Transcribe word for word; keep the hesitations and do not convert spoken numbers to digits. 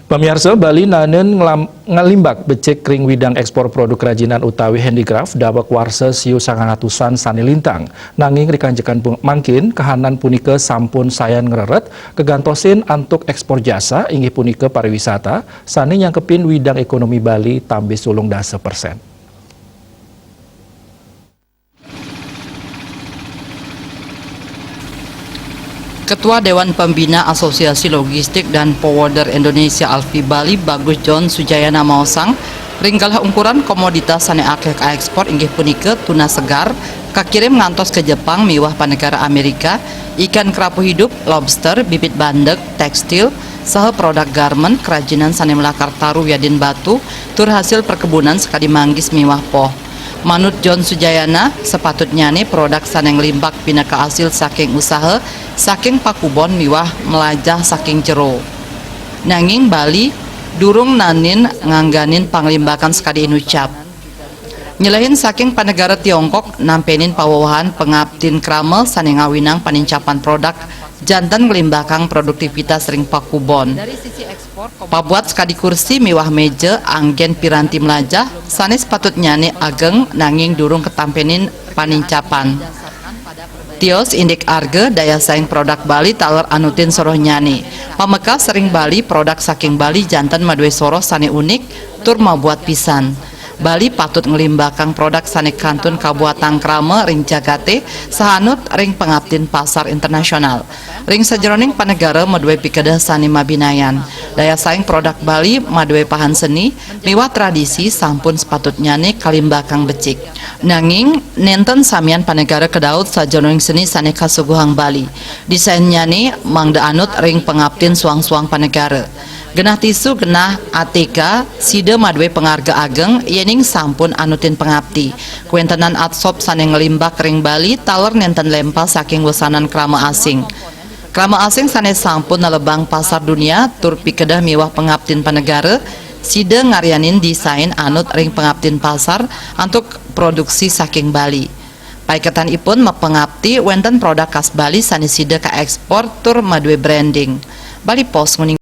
Pamiarsa, Bali naeneun ngelam-, ngalimbak becik ring widang ekspor produk kerajinan utawi handicraft, daweg warsa siu sangang atusan sane lintang. Nanging ri kanjekan pun-, mangkin, kahanan punika sampun sayan ngreret, kagantosin antuk ekspor jasa, inggih punika pariwisata, sane nyangkepin widang ekonomi Bali tambih sulung dasa persen. Ketua Dewan Pembina Asosiasi Logistik dan Forwarder Indonesia Alfi Bali Bagus John Sujayana maosang, ring galah ungkuran komoditas sane akeh kaekspor inggih punika tuna segar, kakirim ngantos ke Jepang miwah panegara Amerika, ikan kerapu hidup, lobster, bibit bandeg, tekstil, saha produk garmen, kerajinan sane malakar taru wiadin batu, tur hasil perkebunan sakadi manggis miwah poh. Manut John Sujayana, sapatutnyane produk sane nglimbak pinaka asil saking usaha, saking pakubon miwah mlajah saking jero. Nanging Bali durung naenin ngangganin panglimbakan sakadi inucap. Nyelehin saking panegara Tiongkok nampenin pawewahan pangaptin krama sane ngawinang panincapan produk janten nglimbakang produktivitas ring pakubon. Pabuat sakadi kursi miwah meja anggen piranti mlajah sane sapatutnyane ageng nanging durung katampenin panincapan. Tios indik arga daya saing produk Bali taler anutin sorohnyane. Pamekas ring Bali, produk saking Bali janten madue soroh sane unik tur mabuat pisan. Bali patut nglimbakang produk sane kantun kabuatang krama ring jagate saha anut ring pangaptin pasar internasional. Ring sajeroning panegara madue pikedeh sane mabinayan. Daya saing produk Bali madue pahan seni miwah tradisi sampun sapatutnyane kalimbakang becik. Nanging nenten samian panegara kadaud sajeroning seni sane kasuguhang Bali. Desainnyane mangda anut ring pangaptin suang-suang panegara. Genah tisu, genah A T K, sida madue pangarga ageng yening sampun anutin pangapti. Kawentenan atsop sane nglimbak ring Bali taler nenten lempas saking wesanan krama asing. Krama asing sane sampun nelebang pasar dunia tur pikedeh miwah pangaptin panegara, sida ngaryanin desain anut ring pangaptin pasar antuk produksi saking Bali. Paiketanipun mapangapti wenten produk khas Bali sane sida kaekspor tur madue branding. Bali Post nguning